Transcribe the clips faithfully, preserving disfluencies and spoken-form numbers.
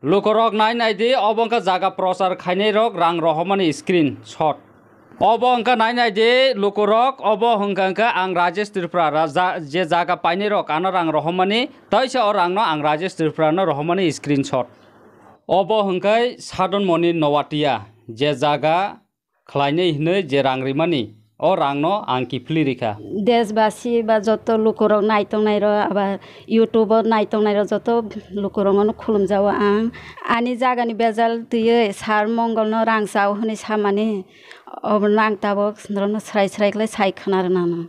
Lukurok nai nai di, obo wngkha jaga prochar khainai rok rang rohormani screenshot. Obo wngkha nai nai di lukurok, obo hwnkha hwnkha ang Rajesh Tripura ra-, ja-, je jaga painai rok ano rang rohormani, taisa o rang no ang Rajesh Tripura no rohormani screenshot. Obo hwnkhe Sadon Moni Nowatia je jaga khlainai hinwi je rang rimani, o rangno ang kiphilwi rikha. Deshbasi ba joto lukurok nai tongnairok, aba YouTube-o nai tongnairok joto lukurokno khulumjago ang. Ani jagani bejal twiwi Sir Mongolno rang chao hwnwi samani, obo nang tabuk norokno srai srai khlai sai khna rwnano.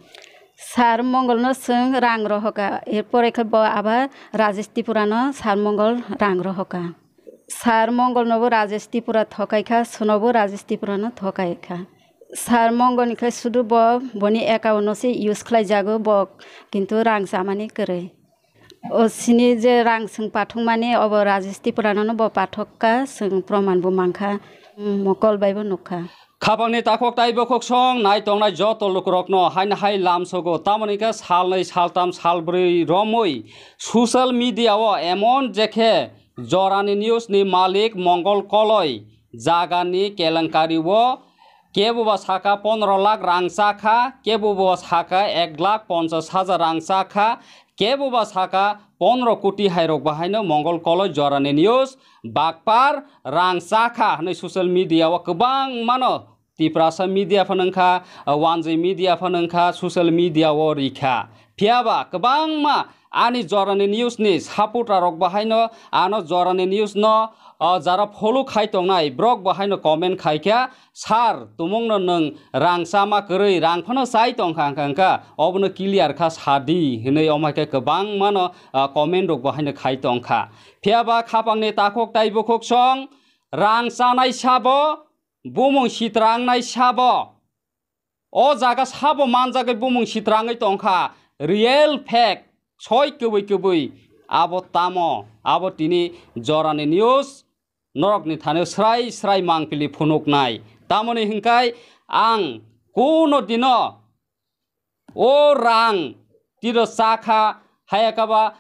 Sir Mongolno chwng rang rohoka, erpore khe bo aba Rajesh Tripurano Sir Mongol rang rohoka. Sir Mongolnobo Rajesh Tripura thokaikha, chwnobo Rajesh Tripurano thokaikha. Sir Mongolni khe sudu bo boni account-no se use khlaijago bo, kintu rang chamani kwrwi. O sini je rang chwng pathwngmani obo Rajesh Tripurano bo pathokka, chwng proman bo mankha, mokol baibo nukha. Khapangni takhuk tei bukhuksong nai tongnai joto lukurokno haino hai lamsogo, tamoni khe salnwi saltham salbrwi romwi social media-o emon jekhe jorani news-ni malik Mongol Koloi jagani kelenkari-o keboba saka pondro lakh rang chakha, keboba saka ek lakh ponchas hajar rang chakha, keboba saka pondro koti hairok bahaino Mongol Koloi jorani news bakpar rang chakha hwnwi social media-o kwbangmano Tiprasa media phano wngkha, Wanjwi media phano wngkha, social media-o rikha. Phiyaba kwbangma ani jorani news-ni supporter-rok bahaino ano jorani news-no, o jara follow khai tongnai borok bahaino comment khaikha, "Sir, tumungno nwng rang chama kwrwi, rang phano chai tongkha," hwnkha hwnkha, "Obono clear kha sadi," hwnwi omo hai khe kwbangmano, o, comment-rok bahaino khai tongkha. Phiyaba khapangni takhuk tei bukhuksong rang chanai sabo, bumung sitra wngnai sabo, o jaga sabo manjagwi bumung sitra wngwi tongkha, real fact, soi kwbwi kwbwi. Abo tamo? Abo tini jorani news, norokni thani srai srai mangpili phunuknai. Tamoni hwnkhe ang kuno dino o rang tiro chakha, hayakaba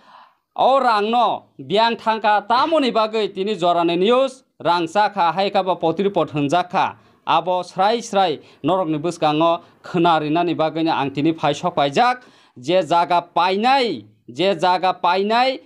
o rangno biyang thangkha, tamoni bagwi tini jorani news rang chakha, hayakaba potripot hwnjakha. Abo srai srai norokni bwskango khwna rinani bagwino ang tini phai sok paijak, je jaga painai, je jaga painai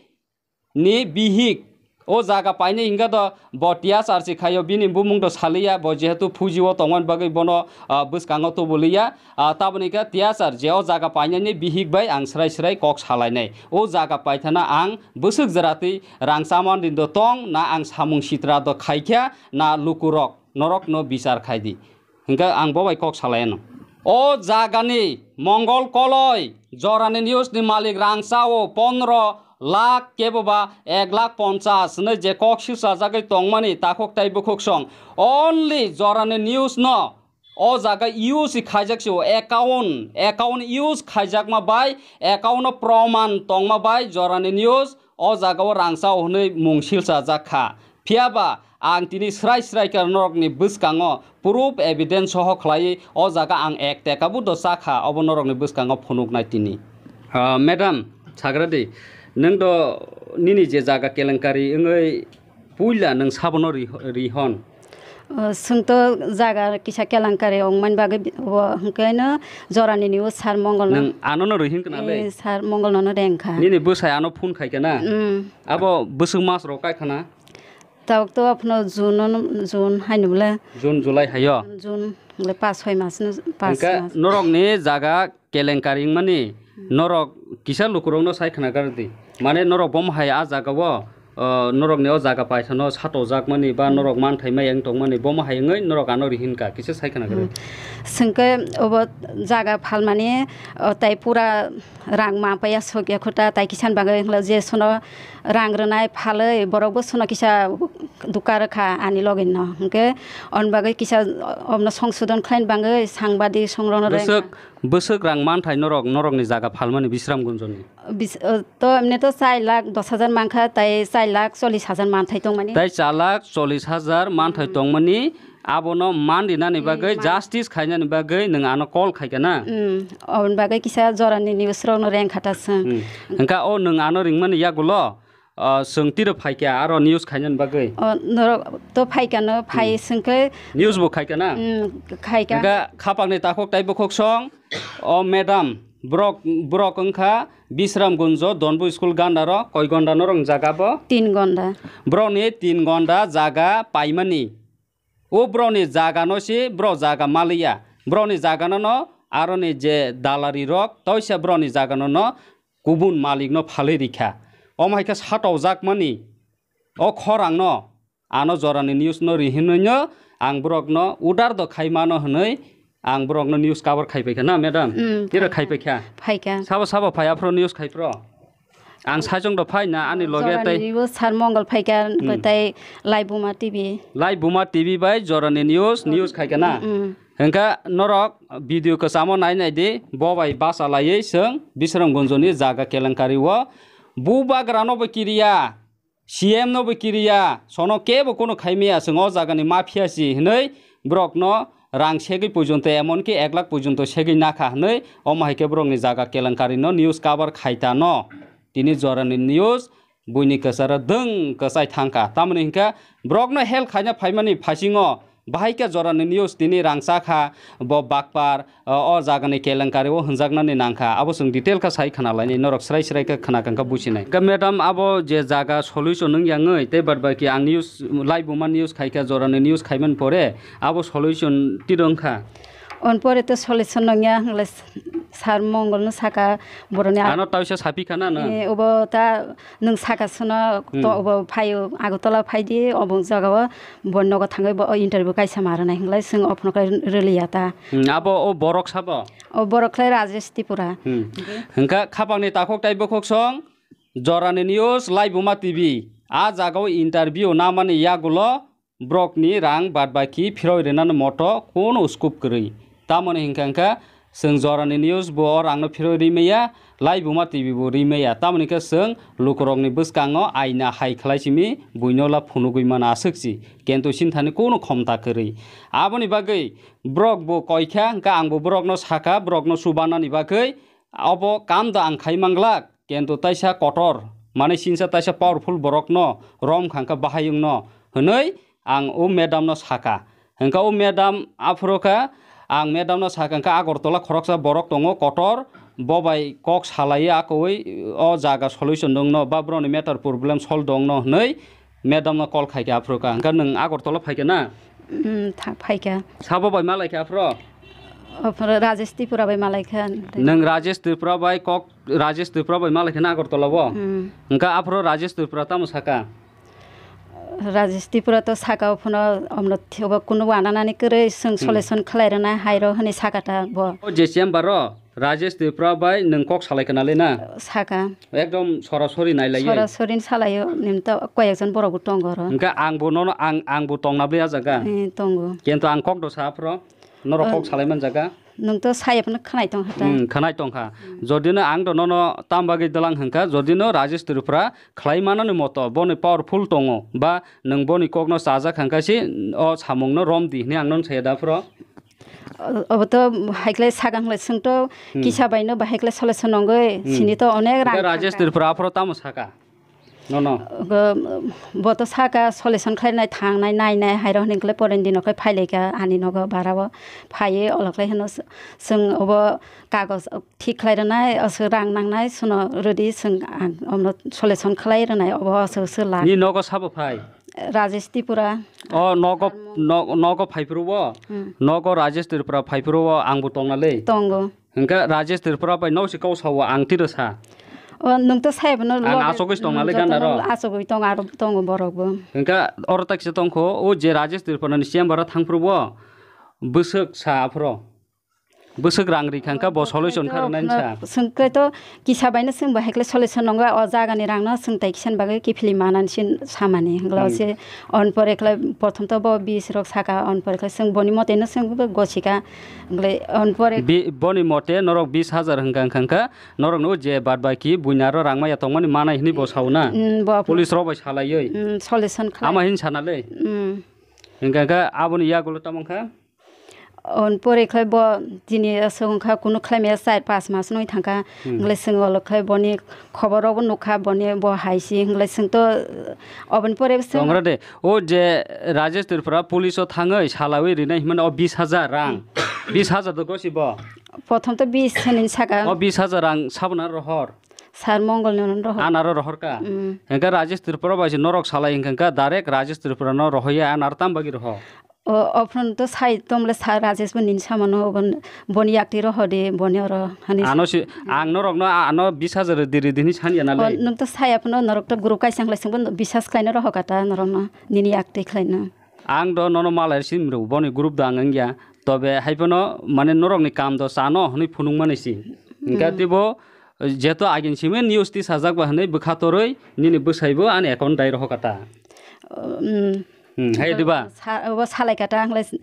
ni bihik o jaga painai hingkha do bo tiyachar si khaio, bini bumung do saliya, bo jehetu phuji o tongmani bagwi bono, ah, bwskango tubuliya. Ah, taboni khe tiyachar je o jaga painani bihik bai ang srai srai kok salainai. O jaga paithana ang bwswk jora twi rang chamani do tong na, ang samung sitra do khaikha na, lukurok norokno bichar khai di. Hingkhe ang bo bai kok salai anw. O jagani Mongol Koloi jorani news ni malik rang chao pondro lakh keboba ek lakh ponchas hwnwi je kok swchajagwi tongmani takhuk tei bukhuksong. Only jorani news no o jaga use khaijak se o account, account use khaijakma bai, account no proman tongma bai jorani news o jaga o rang chao hwnwi mung silchajak kha. Phiyaba ang tini srai srai khe norokni bwskango proof evidence soho khlaiwi o jaga ang ek teka bo do chakha, obo norokni bwskango phunuknai tini. Ah, madam, sagra di, nwng do nini je jaga kelenkari wngwi puila nwng sabono ri-, rihon? O, chwng to jaga kisa kelenkari wngmani bagwi bi-, bo hwnkhe no jorani ni o Sir Mongol no. Nwng ano no rihon kana le? Eh, Sir Mongol no no rengkha. Nini bwsai ano phone khai kana? Mm. Abo bwswk mas rok kai khana? Tabuk to aphano June no, June haino bole. June, July hayo? June, bole pas soi mas no, pas hwnkhe mas. Norokni jaga kelenkari wngmani, hmm, norok kisa lukurokno sai khna kar di. Mane norok bomo hai a jaga o, o, norokni o jaga paithano satojakmani ba, hmm, norok manthai maya wng tongmani, bomo hai wngwi norok ano rihinkha, kisa sai khna kar di. Hmm. Swngkhe obo jaga phalmani, o, tai pura rang ma paya sokya khuta, tai kisan bagwi wngkha je sono rang rwnai phalwi borokbo sono kisa duka rwkha ani logino. Hwnkhe on bagwi kisa omno songsodon khlaini bagwi sangbadik songrokno rengkha. Bwswk, bwswk rang manthai norok, norokni jaga phalmani Bisramgunjoni? Bis-, o, to emne to char lakh dos hajar mankha, tai char lakh chollish hajar manthai tongmani. Tai char lakh chollish hajar manthai, hmm, tongmani, abono man rinani, hmm, bagwi, man- justice khainani bagwi nwng ano call khaikha na? Hmm, oboni bagwi kisa jorani news rokno rengkha ta chwng. Hmm. Hwnkha o nwng ano ringmani yagulo, ah, chwng tiro phaikha aro news khainani bagwi? O, norok to phaikha no, phai Hmm. sengkhe News bo khaikha na? Hmm, khaikha. Hingkha khapangni takhuk tai bukhuk song, o madam, borok, borok wngkha Bisram Gunjo, Donbu School gandaro, koi gonda norok jaga bo? Tin gonda. Borokni tin gonda jaga paimani. O borokni jagano se borok jaga maliya. Borokni jagano no aroni je dalari rok toisa borokni jagano no kubun malikno phalwi rikha. Omo hai khe satokjakmani o khorangno ano jorani news no ri hinwi no ang borokno order do khai mano hinwi ang borokno news cover khai paikha na madam? Mm, Ira khai paikha. Paikha. Sabo sabo phai aphro news khai phro? Ang saichung do phai na ani loge Jorani tei news sir Mongol phaikha Hmm. tei Laibuma T V. Laibuma T V bai jorani news, news khaikha na? Mm. Hingkha norok video kwchamo nai nai di, bo bai bacha laiwi chwng Bisram Gunjoni jaga kelenkari o bubagra no bo kiriya, C M no bo kiriya, sono kebo kono khaimaya, chwng o jagani mafia si hinwi borokno rang segwi porjonto, emonki ek lakh porjonto segwi nakha hinwi omo hai khe borokni jaga kelenkari no news cover khaita no. Tini jorani news buini kwcharo dwng kwchai thangkha. Tamoni hinkhe borokno help khaina phaimani phasingo bahai khe jorani news tini rang chakha, bo bakpar, o, o jagani kelenkari o hwnjaknani nangkha. Abo chwng detail khe sai khna lainai, norok srai srai khe khna kangkha businai. Khe madam, abo je jaga solution wng yangwi tei bad baki ang news, Laibuma news khaikha, jorani news khaimani pore abo solution tiro wngkha? On pore to solution nangya, hwnle sir Mongol no saka boroni a- Ano taisa sapi khana na? Eh, obo ta nwng saka sano to Hmm. obo phaio Agartala phaidi, obo jaga o bo nogo thangwi bo interview kaisa ma rwnai hwnlai chwng ophno khe rwliya ta. Hmm, abo o borok sabo? O borok khlai Rajesh Tripura. Hmm. Hingkha khapangni takhuk tai bukhuk song jorani news Laibuma T V. A jaga o interview namani yagulo borokni rang bad baki phiroi rwnani moto kono scope kwrwi. Tamoni hinkha hinkha chwng jorani news bo o rangno phiroi ri maya, Laibuma T V bo ri maya. Tamoni khe chwng lukurokni bwskango aina hai khlai simi buino la phunugwi mano aswk si. Kento sinthani kono khomta kwrwi. Aboni bagwi borok bo koikha, hinkha ang bo borokno sakha, borokno chubanani bagwi obo kam da ang khai manglak. Kento taisa kotor, mane sinsa taisa powerful borokno rom kha, hinkha bahai wngno hinwi ang o madam no sakha. Hinkha o madam aphuru kha, ang madam no sakha, hinkha Agartala khoroksa borok tongo kotor, bo bai kok salaiwi akowi o jaga solution dongno ba borokni matter problem solve dongno hinwi madam no call khaikha aphuru kha. Hinkha nwng Agartala phaikha na? Hmm, tha-, phaikha. Sabo bai malaikha aphuru? Aphuru Rajesh Tripura bai malaikha. Nwng Rajesh Tripura bai kok, Rajesh Tripura bai malaikha na Agartala bo? Hmm. Hinkha aphuru Rajesh Tripura tamo sakha? Rajesh Tripura to saka o phano omno thiba kunu wananani kwrwi chwng Hmm. solution khlai rwna hai rw hwnwi saka ta bo. O je chamber o Rajesh Tripura bai nwng kok salai khna le na? Saka. Ekdom sorasori nai lai. Sorasori salaio, nimto koyekjon borok bo tongo oro. Hinkhe ang bo nono, ang, ang bo tongna bwle a jaga? Eh, tongo. Kento ang kok do sa aphuru, norok kok Oh. salai man jaga? Nwng to saya phano khwnai tong kha ta. Hmm, khwnai tong kha. Jodi no ang do nono tam bagwi dalang hinkha, jodi no Rajesh Tripura khlai manani moto, boni powerful tongo, ba nwng boni kokno chajak hinkha se o samungno rom di hinwi ang nono saya da phro? O-, obo to haikhlai sakang lai, chwng to Hmm. kisa bai no bahai khlai solution nongwi, Hmm. sini to onek rang Hingke Rajesh thangkha. Tripura aphro tamo saka? Nono. Ogo, bo to saka solution khlainai, thangnai, nainai, hairo hwnwi khlai porendino khlai phailaikha ani nogo barao phaiwi, olo khlai hwno chwng obo kagoj thik khlai rwnai, aswk rang nangnai, suno rwdi, chwng ang omno solution khlai rwnai, obo aswk swla. Ni nogo sabo phai? Rajesh Tripura. O nogo, no-, nogo phaiphuru o? Hmm. Nogo Rajesh Tripura phaiphuru o, ang bo tongna le? Tongo. Hingke Rajesh Tripura bai nosi kok sao, ang tiro sa. O, nwng to sai bono Ang loge, asogwi tongna le jotono gana ro? Asogwi tong, aro tongo borok bo. Hingke oro tak se tongkho, o je Rajesh Tripura ni chamber o thangphuru o, bwswk sa aphuru. Bwswk rang ri kha, hingke bo solution kha rwnai sa. Chwng khe to kisa bai no chwng bo hai khe solution nongo, o jaga ni rang no chwng tai kisa ni bagwi kiphilwi manani sin samani. Hwnkhe Hmm. se on pore khlai prothom to bo bis rok saka, on pore khlai chwng boni mote no chwng bo gosi kha. Hwnkhe on pore Bi-, boni mote norok bis hajar hwnkha, hwnkha, hwnkha norok no je bad baki buina ro rang maya tongmani manai hinwi bo sao na? Hmm, bo police rok bai salaiwi. Hmm, solution khlai. Ama hin sana le? Hmm. Hingke khe aboni yagulo tamo khe? On pore khlai bo tini aswk wngkha, kunu khlai maya char pas mas wngwi thangkha. Hmm. Hwnglai chwng olo khlai boni khobor rokbo nukha, boni bo hai si. Hwnglai chwng to, oboni pore bo chwng Tongra de, o je Rajesh Tripura police o thangwi salawi rinai himani o bis hajar rang. Hmm. Bis hajar do gosi bo. Prothom to bis hinwi saka. O bis hajar rang sabona rohor. Sir Mongol no rohor. Anaro rohor ka. Hmm. Hengka Rajesh Tripura bai se norok salai hengka direct Rajesh Tripura no rohoya anar tam bagi roho. O, ophron to sai tomle sa Rajesh bo nini samano bon, boni yakti roho de, boni oro hani. Ano si, ang norok no, ano bis hajar ridi ridi hini sanya na O, lai. Nwng to sai aphano norok to group kaisa hwnglai singbo bisas khlaino roho kata norok no, nini yakti khlaino. Ang do nono malai sim ru, boni group do ang wngya. Tobe hai phano mane norok ni kam do sano hwnwi phunuk mani si. Hingka Hmm. tibo Jeto agin simi news ti sajak ba hwnwi bwkha torwi nini bwsai bo ani account dai rohor kata. Um, Hmm, hai diba? Sa-, obo salai kata ang lai sa-,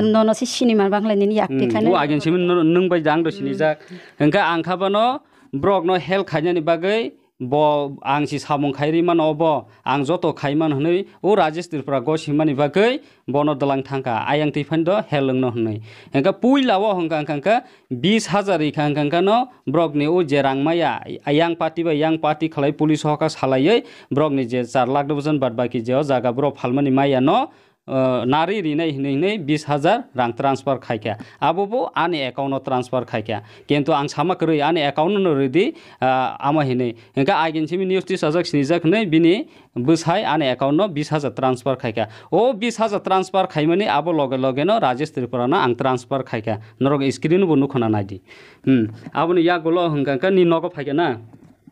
Hmm. nono si sinimar bang lai nini yakti Hmm, khaina. O agin simi no-, nwng bai jang do Hmm. sinijak. Hwnkhe ang kha bono borok no help khainani bagwi bo ang si samung khai ri mano obo ang joto khai man hwnwi o Rajesh Tripura go simani bagwi bono dwlang thangkha, ayang twi phano do hel wngno hwnwi. Hwnkhe puila o hwnkha, hwnkha, hwnkha bis hajar rikha, hwnkha, hwnkha no borokni o je rang maya, yang party bai yang party khlai police hoka salaiwi borokni je char lakh dobojon bad baki je o jaga borok phalmani maya no, uh, nari rinai hinwi, hinwi bis hajar rang transfer khaikha. Abo bo ani account o transfer khaikha. Kintu ang sama kwrwi ani account no ridi, uh, ama hinwi. Hwnkhe agin simi news tisajak sinijak hinwi bini bwsai ani account no bis hajar transfer khaikha. O bis hajar transfer khaimani abo loge loge no Rajesh Tripura no ang transfer khaikha. Norok screen bo nukho na naidi. Hmm. Aboni yagulo hwnkha hwnkha ni nogo phaikha na?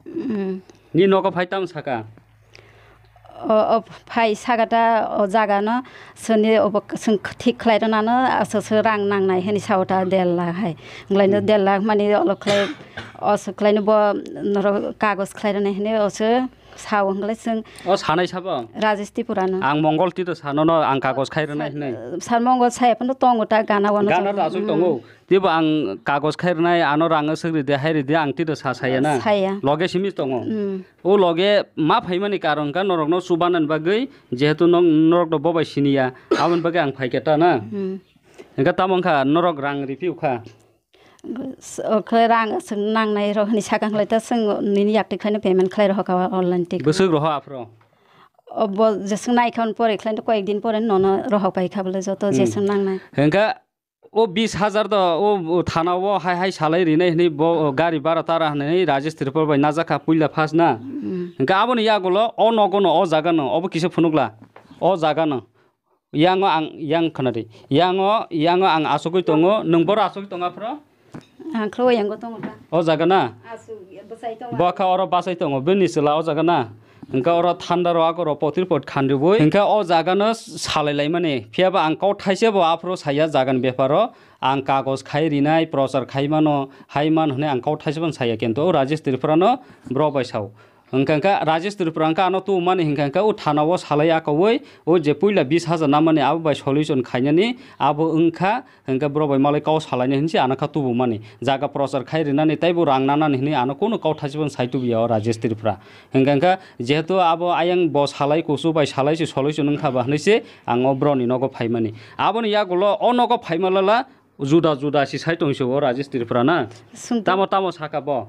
Hmm. Ni nogo phai tamo saka? O, o phai sagata o jaga no sini obo swng thik khlai rwnano aswk swk rang nangnai hini sao ta der lakh hai. Wnglaino Hmm. der lakh mani olo khlai, o swk khlaino bo norok kagoj khlai rwnai hini o swk. Sao hwnglai chwng O sanai sabo? Rajesh Tripura no. Ang Mongol tito sanono ang kagoj khai rwnai hinwi. Sir Mongol sai phano tongo ta gana wano Gana tongo. To aswk Mm. tongo. Tebo ang kagoj khai rwnai ano rang swk ridi hai ridi ang tito sa saya na. Saya. Loge simi tongo. Mm. O loge ma phaimani karon ka norokno chubanani bagwi jehetu nok norok do bobai siniya aboni bagwi ang phaikha ta na. Mm. Hwnkhe tamo wngkha norok rang riphiu kha. Oke rang swng nangnai rok hinwi sakha hwnlai ta swng nini yakti khlaino payment khlai rokha online tik. Bwswk roho aphro? Obo jeswng naikha hwn pore khlaino koyek din pore nono rohok pai kha bole joto Hmm. jeswng nangnai. Hwnkhe o bis hajar do o, o thana o hai hai salai rinai hinwi bo, o, gari bara tara hinwi Rajesh Tripal bai najak kha puila first na. Hmm. Hwnkhe aboni yagulo o nogo no o jaga no obo kisa phunukla o jaga no. Yango ang, yang khwnadi. Yango, yango ang asugwi tongo. Nwng boro asugwi tongo aphro? Ang khlo yango tongo ta. O jaga na? Asu, bwsai tongo. Bo kha oro bachai tongo. Bini chwla o jaga na? Hwnkhe oro thanda rok, oro potir pot khandibwi. Hwnkhe o jaga no salai laimani. Phiya ba ang kok thaisa bo aphro saya jaga ni beparo. Ang kagoj khai rinai, prochar khai mano, hai man hwnwi ang kok thaisa bo saya. Kintu o Rajesh Tripura no borok bai sao. Hwnkha hwnkha Rajesh Tripura hwnkha ano tubumani hwnkha hwnkha o thana o salai akaui o je puila bis hajar namani abo bai solution khainani abo wngkha hwnkha borok bai malai kok salainai hinwi se ano kha tubumani jaga prochar khai rinani teibo rang nanani hinwi ano kunu kok thaisa phano sai tubuya o Rajesh Tripura. Hwnkha hwnkha jehetu abo ayang bo salai kusu bai salai se solution wngkha ba hinwi se ang o borokni nogo phaimani. Aboni yagulo o nogo phaimalala Juda juda si sai tong se o Rajesh Tripura na? Sungto. Tamo tamo saka bo?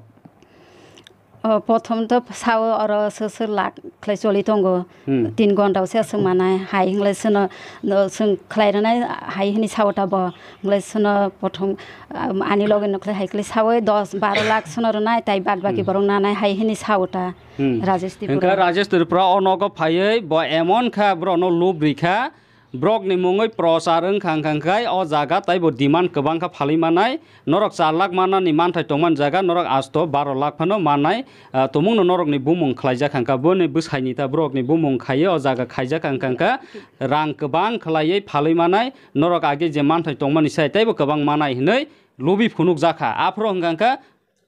O, prothom to sao oro sir sir lak khlai choli tongo. Hmm. Tin gonda se aswk manai, hai hinglai seno, no, swng khlai rwnai, hai hini sao ta bo. Hinglai seno prothom, um, ani loge no khlai hai khlai sao dos baro lakh seno rwnai, tai bad baki Hmm. borok nanai, hai hini sao ta. Hmm. Rajesh Tripura. Hwnkhe Rajesh Tripura o nogo phaiwi bo emon kha borok no lub rikha. Borokni mungwi prochar wngkha, wngkha, wngkha, o jaga taibo demand kwbang kha phalwi manai. Norok char lakh manani manthai tongmani jaga norok asto baro lakh phano manai, ah, tumungno norokni bumung khlaijak kha, wngkha boni bwsaini ta borokni bumung khaiwi o jaga khaijak kha, wngkha, wngkha, rang kwbang khlaiwi phalwi manai. Norok age je manthai tongmani sai taibo kwbang manai hinwi lubi phunukjak kha. Aphuru wngkha, wngkha,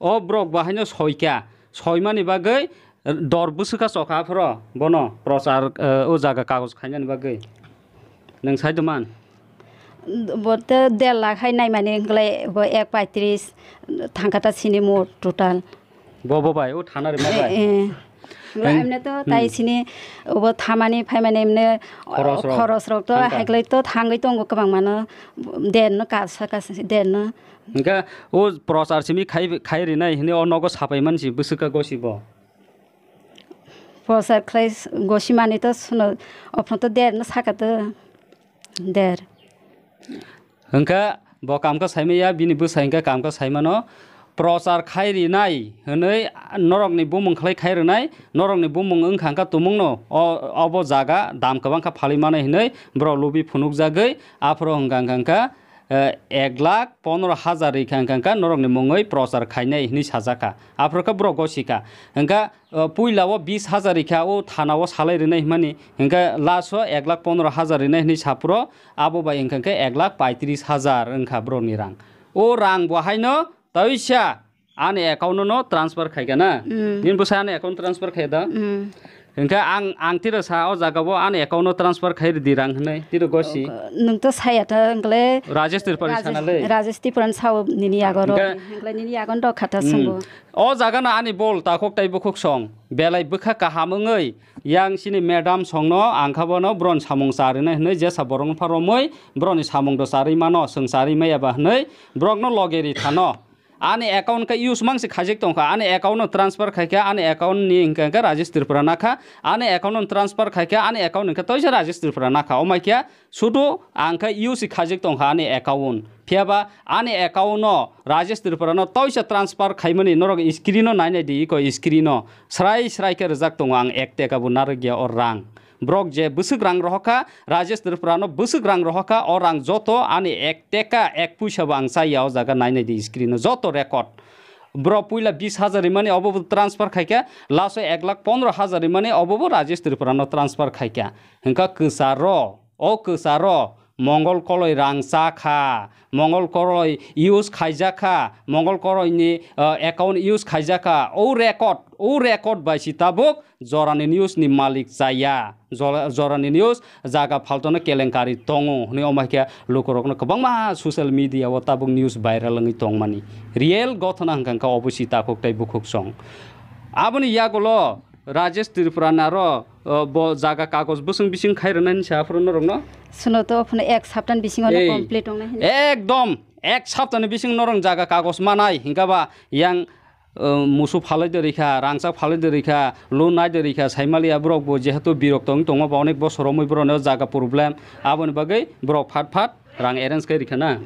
O borok bo haino soikha, soimani bagwi dor bwswkha chokha aphuru bono prochar, eh, o jaga kagoj khainani bagwi. Nwng sai doman? Bo te der lakh hai naimani wngkhlai bo ek paitris thangkha ta sini mo total. Bo, bo bai, o thana rima bai? Eh, eh. Emne to tai sini obo thamani phaimani emne khorosrok to haiklai to thangwi tongo kwbangmano, derno kasa kasa derno. Hingke o prochar simi khai rinai hini o nogo sapai mansi bwswk ka gosibo. Prochar khlai gosimani to suno ophno to derno saka to der. Hingke bo kam khe saimaya, bini bwsai hingke kam khe saimano. Prochar khai rinai hwnwi norokni bumung khlai khai rinai, norokni bumung wngkha hingke tumungno o, obo jaga dam kwbang kha phalwi manai hwnwi borok lubi phunukjagwi aphuru hingka hingka hingka, eh, ek lakh pondro hajar rikha hingka hingka norokni mungwi prochar khainai hwnwi sajakha. Aphuru khe borok gosikha. Hingka, eh, puila o bis hajar rikha o thana o salai rinai hwnmani, hingke last o ek lakh pondro hajar rinai hwnwi saphuru abo bai hingka hingke ek lakh paitris hajar wngkha borokni rang. O rang bo haino Taisa ani account no transfer khaikha na? Nini bwsai ani account transfer khai da? Hingkhe ang, ang tiro sa o jaga bo ani account no transfer khai ridi rang hinwi tiro gosi. Nwng to saya ta wngkle Rajesh Tripura ni sana le. Rajesh Tripura ni sao nini yago ro. Hingkhe nini yago ro khata swngo. O jaga no ani bol takhuk tai bukhuk song. Belai bwkha kaham wngwi yang sini madam song no ang kha bono bron samung charina hinwi jesa borok no pha romwi bron ni samung do charwi mano, chwng charwi maya ba hinwi borok no loge ri thano. Ani account khe use mang se khaijak tongkha, ani account no transfer khaikha, ani account ni hingka hingka Rajesh Tripura nakha, ani account no transfer khaikha, ani account hingka toisa Rajesh Tripura nakha, omaikha sudu ang khe use khaijak tongkha ani account. Phiyaba ani account no Rajesh Tripura no toisa transfer khaimani norok screen no nainai di, iko screen no srai srai khe rijak tongo, ang ek teka bo narwkya o rang. Borok je bwswk rang rohorkha, Rajesh Tripura no bwswk rang rohorkha, o rang joto ani ek teka ek puisa bo ang chaya o jaga nainai di screen o joto record. Borok puila bis hajar rimani obo bo transfer khaikha, last o ek lakh pondro hajar rimani obo bo Rajesh Tripura no transfer khaikha. Hingkha kwcharo, o kwcharo Mongol koloi rang cha kha, Mongol koloi use khaijak kha, Mongol koloi ni, uh, account use khaijak kha, o record, o record bai si tabuk Jorani news ni malik chaya. Jora-, Jorani news jaga phaltono kelenkari tongo hwnwi omo hai khe lukurokno kwbangma social media o tabuk news viral wngwi tongmani. Real gothona hwnkha hwnkha obo si takhuk tei bukhuk song. Aboni yagulo Rajesh Tripura ni aro, o, bo jaga kagoj bwswng bising khai rwnani se aphuru norokno? Suno to phano ek saptani bisingo no complete wngnai hwnwi. Ekdom ek saptani bising norok jaga kagoj manai hingkha ba yang, o, musu phalai de rikha, rangchak phalai de rikha, loan nai de rikha, saimaliya borok bo jehetu birok tong tongma ba onek bosor romwi borok no jaga problem, aboni bagwi borok phat phat rang arrange khai rikha na.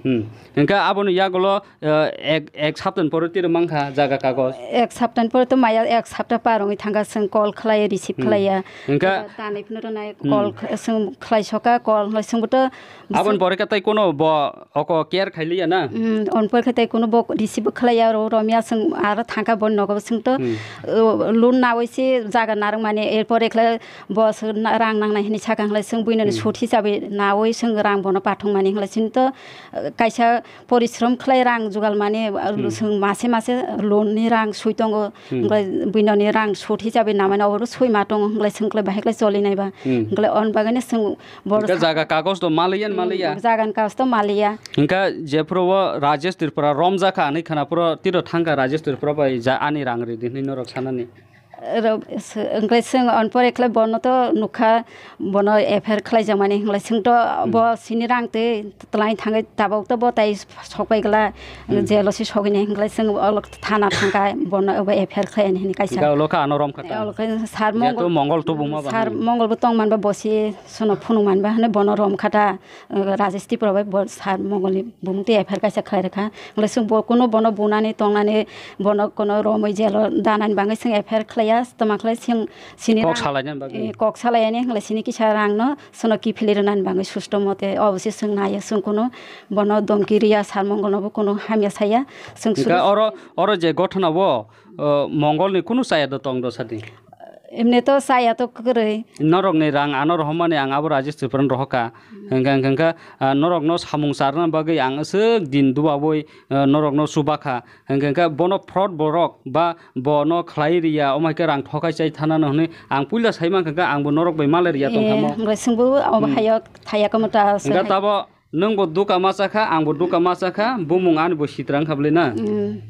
Hmm. Hingkha aboni yagulo, eh, ek, ek saptan pore tiro mankha jaga kagoj. Ek saptan pore to maya ek sapta par wngwi thangkha, chwng call khlaiya, receive khlaiya. Hingkha tanai phano rwnai call kh-, chwng khlai soka call hwnlai chwngbo to. Aboni pore khe tei kono bo oko care khailiya na? Hmm, on pore khe tei kono bo receive bo khlaiya, ro romya chwng aro thangkha boni nogo chwng to, uh, loan nawi se jaga narwkmani, er pore khlai bo rang nangnai hwnwi sakha hwnlai chwng buinani sut hisabe nawi chwng rang bono pathwngmani hwnlai chwng to, uh, kaisa porishrom khlai rang jugal mani, uh, chwng mase mase loan ni rang sui tongo, hwnkhe buinani rang sut hisabe namani obo sui ma tongo, hwnkhe chwng khlai bahai khlai choli nai ba, hwnkhe on bagwi no chwng boro jaga kagoj to maliya, maliya. Jaga ni kagoj to maliya. Hwnkhe jephuru o Rajesh Tripura romjakha hinwi khwnaphuru tiro thangkha Rajesh Tripura bai ja ani rang ridi hinwi norok sanani. Ro-, s-, hwnkhe chwng on pore khlai bono to nukha, bono F I R khlai jakmani hwnkhe chwng to bo sini rang twi twlai thangwi tabuk to bo tai sokpai gla, jelo se sogwini hwnkhe chwng olo thana thangkha, bono bo F I R khlai ani hwnwi kaisa. Hwnkhe ulo kha ano romkha ta? Olo khe sir Mongol, jehetu Mongol tubuma ba sir hwnwi. Mongol bo tongman ba bo se sono phunukman ba hwnwi bono romkha ta. Rajesh Tripura bai bo sir Mongolni bumung twi F I R kaisa khlai rwkha. Hwnkhe chwng bo kuno bono bunani tongnani bono kuno romwi jelo danani bagwi chwng F I R khlaiya, tamo khlai chwng sini kok rang, salainani bagwi. Eh, kok salaiyani hwnkhe sini kisa rangno chwngno kiphilwi rwnani bagwi susto mote obo se chwng naiya, chwng kuno bono domki riya, sir Mongolno bo kuno hamya saya. Chwng hwnkhe sudu oro, oro je gothona o, o, Mongolni kuno chaya do tong do sadi? Emne to chaya to kwrwi. Norokni rang ano rohormani ang abo Rajesh Tripurano rohorkha. Hwnkhe, hwnkhe, hwnkhe, ah, norokno samung charwna bagwi ang aswk din dubawi, ah, norokno chubakha. Hwnkhe, hwnkhe bono fraud borok ba bono khlai riya, omo hai khe rang thokai chai thanano hwnwi ang puila sai mankha, hwnkhe angbo norok bai malai riya tongkha mo. Eh, hwnkhe chwngbo abo hayo thaya kwmwta se. Hwnkhe tabo nwngbo duka ma chakha, angbo duka ma chakha, bumung ani bo sitra wngkha bwlwi na? Mm.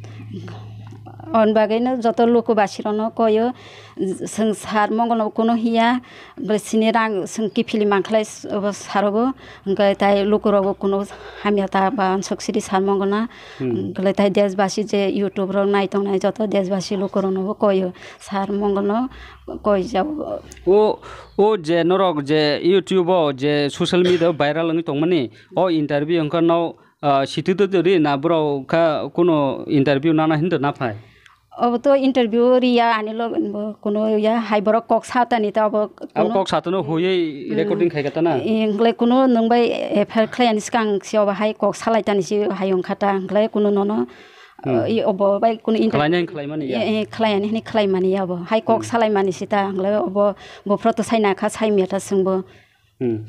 On bagwino joto luku basirokno koyo, chwng sar mongolno kuno hiya, bwle sini rang chwng kiphilwi mankhlai s-, obo sarogo, hwnkhe tai lukurokbo kuno hamya ta ba ansok siri sar mongolna, Hmm. hwnkhe tai deshbasi je YouTube rok nai tongnai joto deshbasi lukuroknobo koyo, sar mongolno koi jao. O, o je norok je YouTube o je social media o viral wngwi tongmani, o interview wngkha no, ah, sitito ri na borok kha kuno interview nana hinto na phai? Obo to interview riya ani log bo kuno ya hai borok kok satani ta obo Abo kuno kok satano huyei Hmm. recording khai kata na? Engle kuno nung bai F I R khlai ani skang si obo hai kok salai tani si hai wngkha ta engle kuno nono Hmm. i obo bai kuno inter- Khlainai khlaimani ya? Eh, eh, khlai ani hini khlai mani ya obo hai kok Hmm. salai mani si ta engle obo bo phro to sai na kha sai miya ta sung bo. Hmm.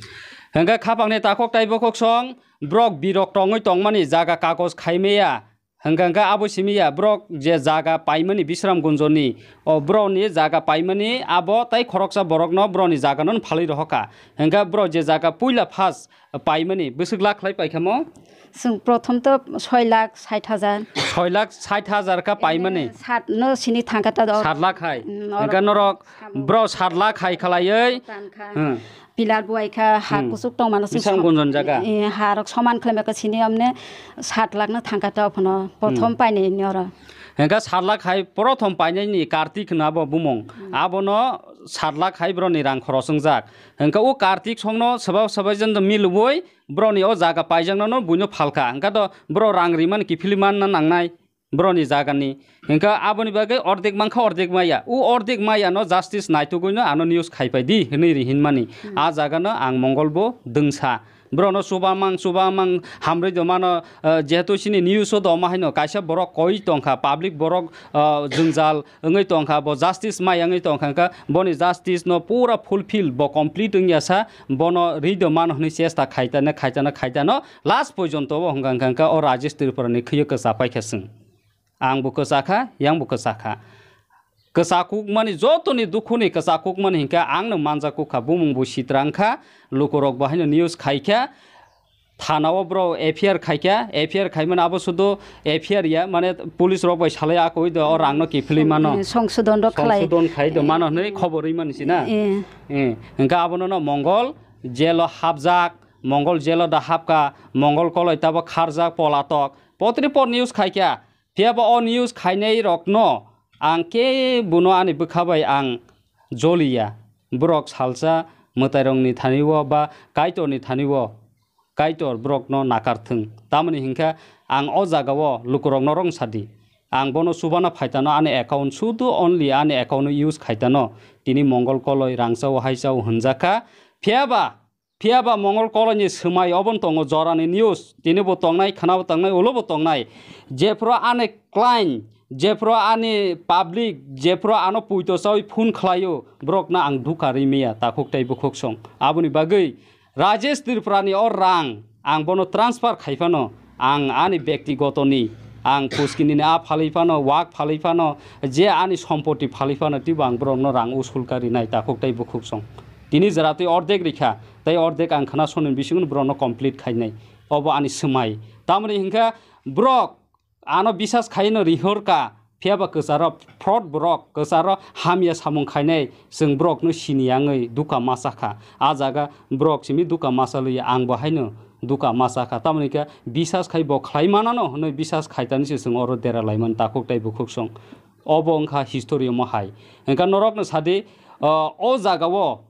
Hwnkhe khapangni takhuk tei bukhuk song, borok birok tongwi tongmani jaga kagoj khai meya. Hwnkhe, hwnkhe abo simi ya, borok je jaga paimani Bisramgunjoni, o borokni jaga paimani abo tei khoroksa borokno borokni jagano phalwi rohorkha. Hwnkhe borok je jaga puila first paimani, bwswk lakh khlai paikhamo? Chwng prothom to soi lakh sait hajar. Soi lakh sait hajar kha paimani. Sat no sini thangkha ta do. Sat lakh hai. Mm, Hwnkhe oro norok samung. Borok sat lakh hai khlaiwi. Tankha. Hmm. Pilar buai kha, ha Hmm. kuchuk tong mano chwng Bisramgunjon som-, jaga. eh, ha rok soman khlai maka sini amne sat lakh no thangkha ta phano. Prothom Hmm. painai ni oro. Hwnkhe sat lakh hai prothom painai ni Kartik hwnwi abo bumung. Hmm. Abono sat lakh hai borokni rang khoros wngjak. Hwnkhe o Kartik songno swbak swbak jen milwi borokni o jaga paijaknano buino phalkha. Hwnkhe to borok rang rimani kiphilwi manna nangnai borokni jagani. Hwnkhe aboni bagwi ordek mankha, ordek maya. O ordek mayano justice naitugwino ano news khaipai di hwnwi ri hinmani. Hmm. A jagano ang mongol bo dwngsa. Borokno chubamang, chubamang hamrwi do mano, eh, jehetu chini news o do ma haino kaisa borok koi tongkha, public borok, eh, jwngjal wngwi tongkha, bo justice maya wngwi tongkha, hwnkhe boni justice no pura fulfill bo complete wngya sa, bono ri do mano hwnwi chesta khaitane, khaitane, khaitano last porjonto bo hwnkha, hwnkha, hwnkha o Rajesh Tripura ni khwiyo kwcha paikha chwng. Ang bo kwcha kha, yang bo kwcha kha. Kwcha kukmani jotoni dukhuni kwcha kukmani hinkhe ang no manjak kukha, bumung bo sitra wngkha, lukurok bo haino news khaikha, Thana o borok F I R khaikha, F I R khaimani abo sudu F I R ya, mane police rok bai salai akoi do o rang no kiphilwi mano. Songsodon rok khlai. Songsodon khai do mano hwnwi khobor rwi mani si na? Eh. Eh, hwnkhe abono no Mongol jail o hapjak, Mongol jail o da hapka, Mongol koloi tabo kharjak polatok. Potri por news khaikha, phiya ba o news khainai rok no ang kebo no ani bwkha bai ang joliya. Borok salsa mwtai rok ni thani o ba Kaitor ni thani o Kaitor borokno nakar thung. Tamoni hinkhe ang o jagao lukurokno rwngsadi. Ang bono chubana phaitano ani account sudu only ani account no use khaitano. Tini Mongol koloi rangchao haichao hwnjakha. Phiyaba, phiyaba Mongol koloini swmai obono tongo jorani news. Tinibo tongnai, khwnabo tongnai, ulobo tongnai. Jephuru ani client, jephuru ani public, jephuru ano puito chawi phone khlaio, borokno ang duka rimiya takhuk tei bukhuk song. Aboni bagwi Rajesh Tripurani o rang ang bono transfer khai phano, ang ani bektigotoni, ang Puskini ni a phalwi phano, wak phalwi phano, je ani sompoti phalwi phano, teibo ang borokno rang usul ka rinai takhuk tei bukhuk song. Tini jora tei ordek rikha, tei ordek ang khna soni bisingo borokno complete khainai. Obo ani swmai. Tamoni hinkha borok ano bisas khaino rihor ka, phiyaba kwcharo fraud borok, kwcharo hamya samung khainai, chwng borokno sini yangwi duka ma chakha. A jaga borok simi duka ma chalwi ang bo haino duka ma chakha. Tamoni khe bisas khai bo khlai manano hwnwi bisas khaitani se chwng oro dera laimani takhuk tei bukhuk song. Obo wngkha history omo hai. Hwnkha norokno sadi, o, o jagao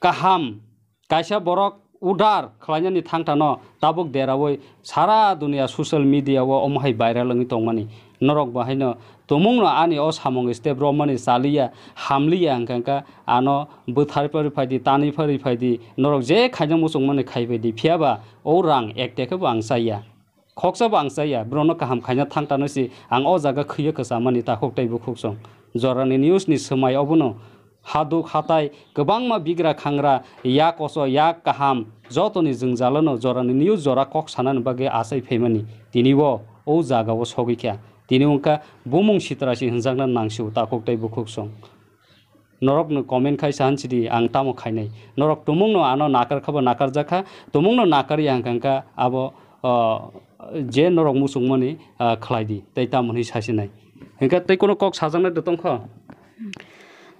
kaham kaisa borok udar khlainani thangthano tabuk deraui sara dunia social media o omo hai viral wngwi tongmani. Norok bo haino tumungno ani o samung step romani chaliya, hamliya hwnkha hwnkha ano bwtharwi phaidi, tanwi phaidi, norok je khaina muchungmani khaibaidi, phiyaba o rang ekte khe bo ang chaya. Khoksa bo ang chaya, borokno kaham khaina thang tanwi si ang o jaga khwiyo kwchamani takhuk tei bukhuk song. Jorani news ni swmai obono haduk hatai kwbangma bigra khangra yak koso yak kaham jotoni jwngjalono jorani news jora kok sanani bagwi achai phaimani tini o o jaga o sogwi kha. Tini wngkha bumung sitrasi hwnjakna nangsio takhuk tei bukhuk song. Norokno comment khai sa hansi di, ang tamo khainai. Norok tumungno ano nakar kha bo nakar jak kha, tumungno nakar ya hwnkha hwnkha abo, ah, je norok muchungmani, ah, khlai di, tei tamo hwnwi sasinai. Hingke tei kono kok sajaknai de tongkho?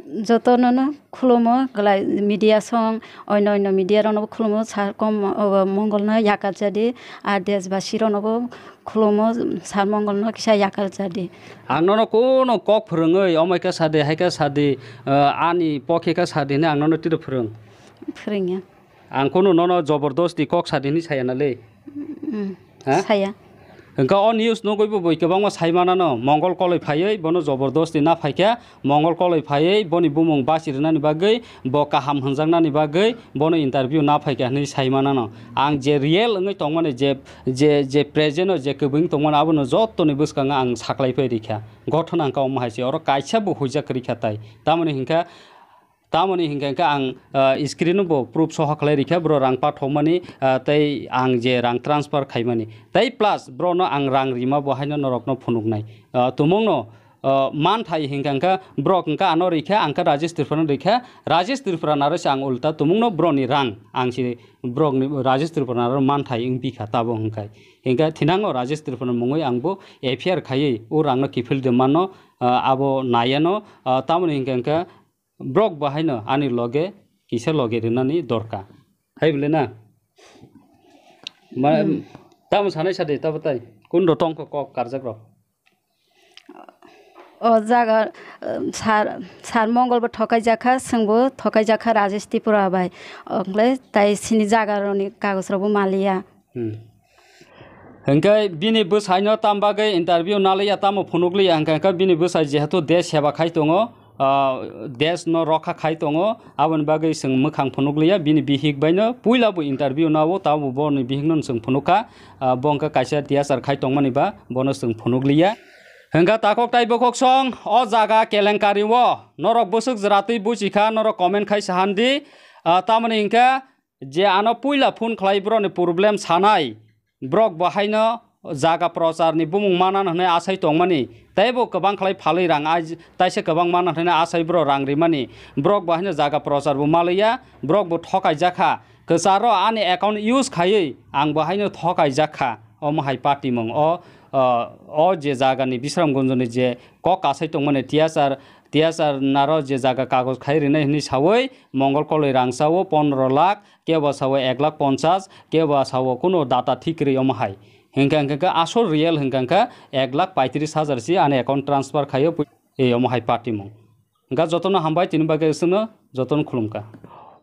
Jotono no khulumo, glai media song, oino oino media rokno bo khulumo, sar kom, o, mongol no yakar jadi, a deshbasi rokno bo khulumo, sar mongol no kisa yakar jadi. Ang nono kono kok phwrwngwi, omai khe sadi, hai khe sadi, ah, ani pokhe khe sadi hinwi ang nono tiro phwrwng. Phwrwngya. Ang kunu nono jobordosti kok sadi hinwi saya na le. Mm, Ha? Saya. Hingke o news nugwi bo bui kwbangma sai manano, Mongol koloi phaiwi bono jobordosti na phaikha, Mongol koloi phaiwi boni bumung basi rwnani bagwi, bo kaham hwnjaknani bagwi bono interview na phaikha hinwi sai manano. Ang je real wngwi tongmani, je, je, je present o je kwbwi wngwi tongmani, abono jottoni bwskango ang saklai phai rikha. Gothon ang kha omo hai se, oro kaisa bo huijak kwrwi kha tai. Tamoni hinkha, Tamoni hinkha khe ang, ah, screen o bo proof soho khlai rikha, bro rang pathokmani, ah, tei ang je rang transfer khaimani. Tei plus bro no ang rang rima bo haino norok no phunuknai. Ah, tumung no, ah, manthai hinkha khe bro hinkha ano rikha, ang khe Rajesh Tripura no rikha, Rajesh Tripura naro se ang ulta tumung no bro ni rang ang si bro ni Rajesh Tripura naro manthai wngpi kha tabo hinkhai. Hinkha thinango Rajesh Tripura mungwi ang bo F I R khaiwi o rang no kiphil de mano, ah, abo naiya no, ah, tamoni hinkha khe Borok bo haino ani loge kisa loge rinani dorkar. Hai bole na? Ma-, Hmm. Tamo sanai sadi tabo tai. Kun do tongkho kok karjak rok? O jaga, eh, sar, sar Mongol bo thokai jakha, chwng bo thokai jakha Rajesh Tripura bai. Ongle tai sini jaga roni kagoj rok bo maliya. Hmm. Hingke bini bwsaino tam bagwi interview naliya tamo phunukliya hingka hingke bini bwsai jehetu desh seba khai tongo, ah, desh no rokha khai tongo, aboni bagwi chwng mwkhang phunukliya bini bihik baino puila bo interview nao tamo boni bihikno chwng phunukha, ah, bo hingke kaisa tiyachar khai tongmani ba bono chwng phunukliya. Hingke takhok tai bokhok song o jaga kelenkari o norok bwswk jwratwi buchikha norok comment khai sahandi, ah, tamoni hingke je ano puila phone khlai borokni problem sanai, borok bo haino jaga procharni bumung manan hwnwi asai tongmani, teibo kwbang khlai phalwi rang aj-, taisa kwbang manan hwnwi asai borok rang rimani, borok bo haino jaga prochar bo maliya, borok bo thokaijak kha, kwcharo ani account use khaiwi ang bo haino thokaijak kha, omo hai patimung o, o, o je jagani Bisramganjni je kok kasai tongmani tiyachar, tiyachar naro je jaga kagoj khai rinai hwnwi sawi Mongol koloi rang sao pondro lakh, kebo sao ek lakh ponchas, kebo sao kuno data thik kwrwi omo hai. Hingka hingka khe asol real hingka hingka ek lakh paitris hajar si ani account transfer khaio pui-, e omo hai patimung. Hingka jotono hambai tini bagwi chwngno jotono khulumkha.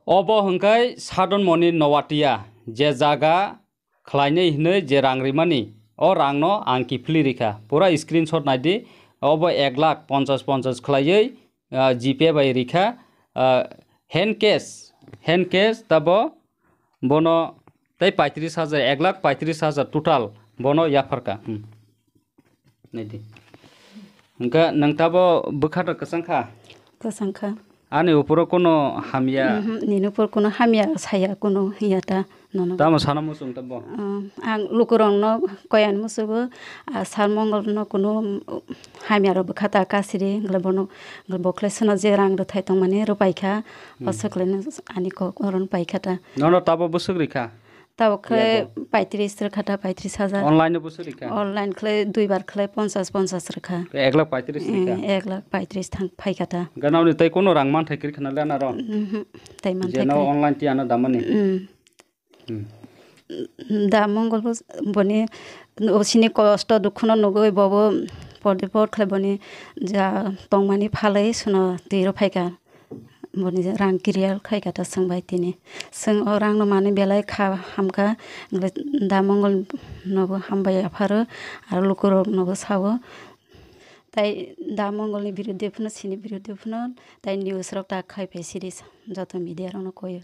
Obo hingkai Sadon Moni Nowatia je jaga khlainai hinwi je rang rimani, o rangno ang kiphilwi rikha. Pura screenshot naidi, obo ek lakh ponchas ponchas khlaiwi, ah, G Pay bai rikha, ah, hand cash, hand cash tabo bono tei paitris hajar, ek lakh paitris hajar total bono yapharkha. Hmm. Naidi. Hingke nwng tabo bwkha to kwchang kha? Kwchang kha. Ani uphuru kuno hamya? Mhm, nini uphuru kuno hamya saya kuno hiya ta nono. Tamo sana muchung tabo? Um, ang lukurokno koyan musugo, ah, Sar Mongolno kuno, um, hamya rok bwkha ta kasiri, wngkhe bono, wngkhe bo khlai sono je rang rwthai tongmani rwpai kha, Hmm. Aswk khlaino ani kok oron pai kha ta. Nono tabo bwswk rikha? Tabuk khe Yabo. Paitris rwkha ta, paitris hajar. Online no bwswk rikha? Online khlai duibar khlai ponchas, ponchas rwkha. Ek lakh paitris rikha? Eh, ek lakh paitris thang phaikha ta. Gana oni tei kono rang manthai kwrwi khna le anaro? Mhm, tei manthai Jeno kwrwi. Online ti ano damani? Mm. Hmm. Da Mongol bo boni o sini kosto dukhuno nugwi bobo porde por khlai boni ja tongmani phalwi suno twi rw phaikha. Boni rang clear khai kha ta chwng bai tini. Chwng o rang no manwi belai kha hamkha, wngkhe da Mongol nobo hambai yapharo, aro lukurok nobo sao. Tai da Mongol ni biruddhe phano, sini biruddhe phano, tai news rok ta khai phai siri joto media rok no koyo.